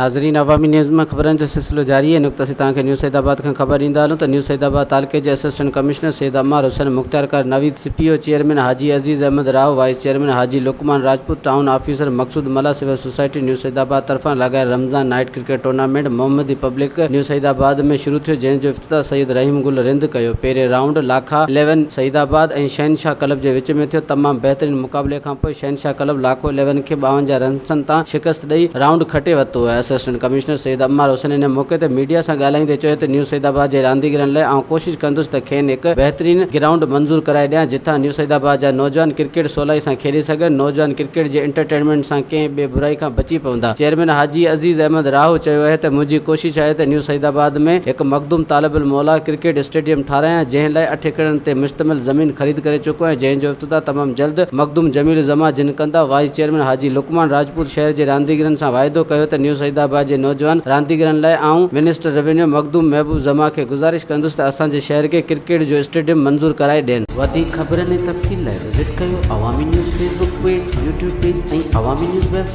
ناظرين عوامي نيوز مان خبرن جو سلسلو جاري آهي. هن وقت اسين توهان کي نيو سعيد آباد کان خبر ڏيندا هلون ته نيو سعيد آباد تعلقي جي اسسٽنٽ ڪمشنر سيد عمار حسين، مختيارڪار Naveed Sapeho, chairman Haji Aziz Ahmed Rahu, vice chairman Haji Luqman Rajput, town officer Maqsood Mallah, civil society new Saeedabad طرفان لڳايل Ramzan night cricket tournament Muhammadi public new Saeedabad ۾ شروع ٿيو جنهن جو افتتاح سيد رحيم گل رند ڪيو. پهرين round Lakha eleven Saeedabad ۽ Shahenshah club جي وچ ۾ ٿيو. تمام بهترين مقابلي کانپوء شهنشاهه ڪلب لاکو اليون کي 52 رنسن تان شڪست ڏئي رائونڊ کٽي ورتو. اسسٽنٽ ڪمشنر سيد عمار حسين ان موقعي تي ميڊيا سان ڳالهائيندي چيو ته نيو سعيد آباد جي رانديگرن لاء آئون ڪوشش ڪندس ته کين هڪ بهترين گرائونڊ منظور ڪرائي ڏيان جتان نيو سعيد آباد جا نوجوان ڪرڪيٽ سولائي سان کيڏي سگهن، نوجوان ڪرڪيٽ جي انٽرٽينمينٽ سان ڪنهن ٻي برائي کان بچي پوندا. چيئرمين حاجي عزيز احمد راهو چيو آهي ته منهنجي ڪوشش آهي ته نيو سعيد آباد ۾ هڪ مخدوم طالب الموليٰ ڪرڪيٽ اسٽيڊيم ٺارايان جنهن لاء اٺ ايڪڙن تي مشتمل زمين خريد ڪري چڪو آهيان جنهن جو افتتاح تمام جلد مخدوم جميل الزمان جن ڪندا. وائيس چيئرمين حاجي لقمان راجپوت شهر جي رانديگرن سان واعدو ڪيو ته نيو سعيد آباد جي نوجوان رانديگرن لاء آئون منسٽر روينيو مخدوم محبوب زمان کي گذارش ڪندس ته اسان جي شهر کي ڪرڪيٽ جو اسٽيڊيم منظور ڪرائي ڏين. وڌيڪ خبرن ۽ تفصيل لاء وزٽ ڪيو Awami news Facebook page, YouTube page ۽ Awami news website.